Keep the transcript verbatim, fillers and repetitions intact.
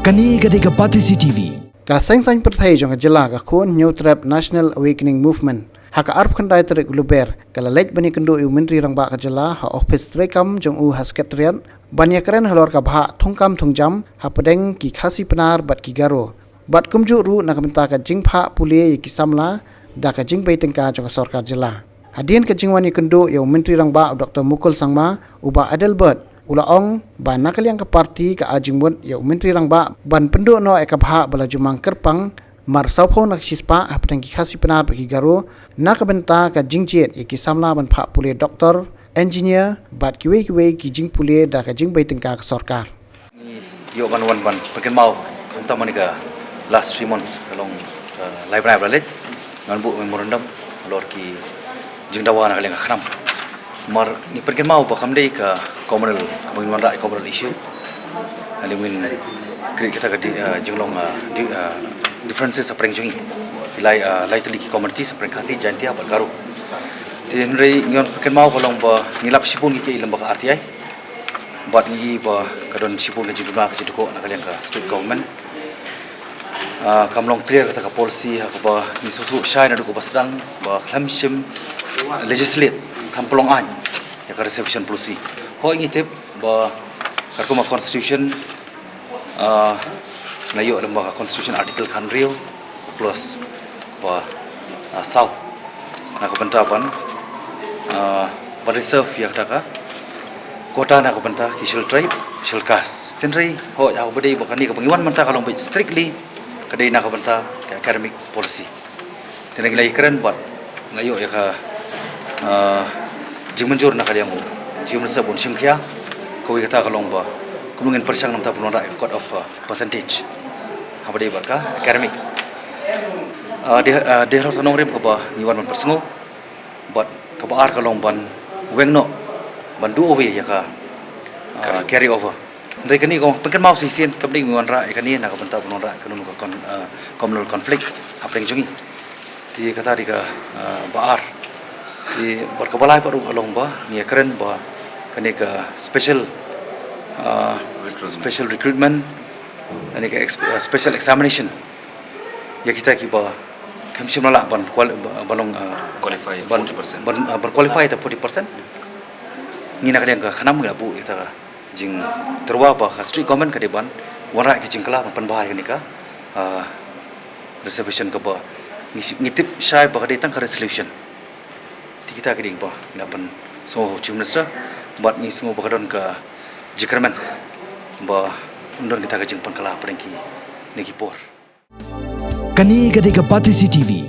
Kane ka dei ka Batesi T V. Ka Seng Saiñ Pyrthei jong ka jylla, ka Khun Hynñiewtrep National Awakening Movement, ha ka arphew khyndai tarik u Lber, ka la leit ban ïakynduh ïa u Myntri Rangbah ka jylla ha ophis treikam jong u ha Secretariat, ban ïakren halor ka bhah thungkam thungjam hapdeng ki Khasi Pnar bad ki Garo, bad kumjuh ruh na ka bynta ka jingphah pule ïa ki samla da ka jingbei tyngka jong ka sorkar jylla. Hadien ka jingwan ïakynduh ïa u Myntri Rangbah u Doktor Mukul Sangma, u Bah Adelbert u la ong ba na ka liang ka party ka ai jingmut ïa u Myntri Rangbah ban pynduh noh ïa ka bhah ba la ju mang kyrpang mar sawphew na ka shispah hapdeng ki Khasi Pnar bad ki Garo, na ka bynta ka jingjied ïa ki samla ban phah pule doktor, engineer bad kiwei kiwei ki jingpule da ka jingbei tyngka ka sorkar. Ngi ïoh ban wan ban pynkynmaw khamtam ha kane ka last three months, ka long, uh, lai bnai ba la leit, ngan buh memorandum halor ki jingdawa na ka liang ka khnam. Namar ngi pynkynmaw ba kam dei ka communal, kaba ngin wanrah ïa communal issue. Ngi ngin create kata ka di-, uh, jinglong, uh, di-, uh, differences hapdeng jong ngi, ki lai, uh, lai tylli ki communities hapdeng Khasi, Jaintia bad Garo. Te hynrei ngi wan pynkynmaw ka long ba ngi lap shibun ki, ki lem bad ka R T I. Bad ngi i ba ka don shibun ka jingduna ka jingdukok na ka liang ka state government. Ah, kam long clear kata ka policy ha kaba ngi sngewthuh shai naduh kaba sdang ba khlem shim legislate, khlem pynlong aiñ ïa ka reservation policy. Hooid, ngi tip ba katkum ka constitution, ah, nga ïoh lem bad ka constitution article khathynriew, clause ba, ah, saw, na ka bynta ban, ah, ban reserve ïa kata ka quota na ka bynta ki Scheduled Tribe, Scheduled Caste. Te hynrei hooid, ha kaba dei ba kane kaba ngi wan mynta ka long beit strictly ka dei na ka bynta ka academic policy. Te hynrei ngi la ïakren bad nga ïoh ïa ka, ah, jingmynjur na ka liang u Chief Minister ban shim khia. Kawei kata ka long ba kumno ngin pyrshang na ka bynta ban wanrah ïa ka cut off, ah, percentage haba dei bad ka academic. Ah, dei, ah, dei halor kata ka nongrim kaba ngi wan ban pynsngew. Bad kaba ar ka long ban weng noh, ban do away ïa ka, ah, carry over. Hynrei kane ka pynkynmaw shisien, kam dei ngi wanrah ïa kane na ka bynta ban wanrah ïa kano kano ka con-, ah, communal conflict hapdeng jong ngi. Te kata dei ka, ah, ba ar. Te bad kaba lai pat ruh ka long ba ngi ïakren ba kane ka special, ah, special recruitment, kane ka ex-, ah, special examination ïa kita kiba khlem shym la lah ban quali-, ba-, ban long, ah, qualify ban, forty percent, ban, ah, ban qualify ta forty percent. Ngi na ka liang ka khnam ngi la buh ïa kita ka jingtyrwa ba ka state government ka dei ban wanrah ïa ka jingkylla ban pynbha ïa kane ka, ah, reservation kaba ngi, ngi tip shai ba ka dei tang ka resolution. Te kita ki dei ba ngi la pynsngew ha u Chief Minister bad ngi sngew ba ka don ka jingkyrmen ba don kita ka jingpynkylla hapdeng kine ki por. Kane ka dei ka Batesi T V.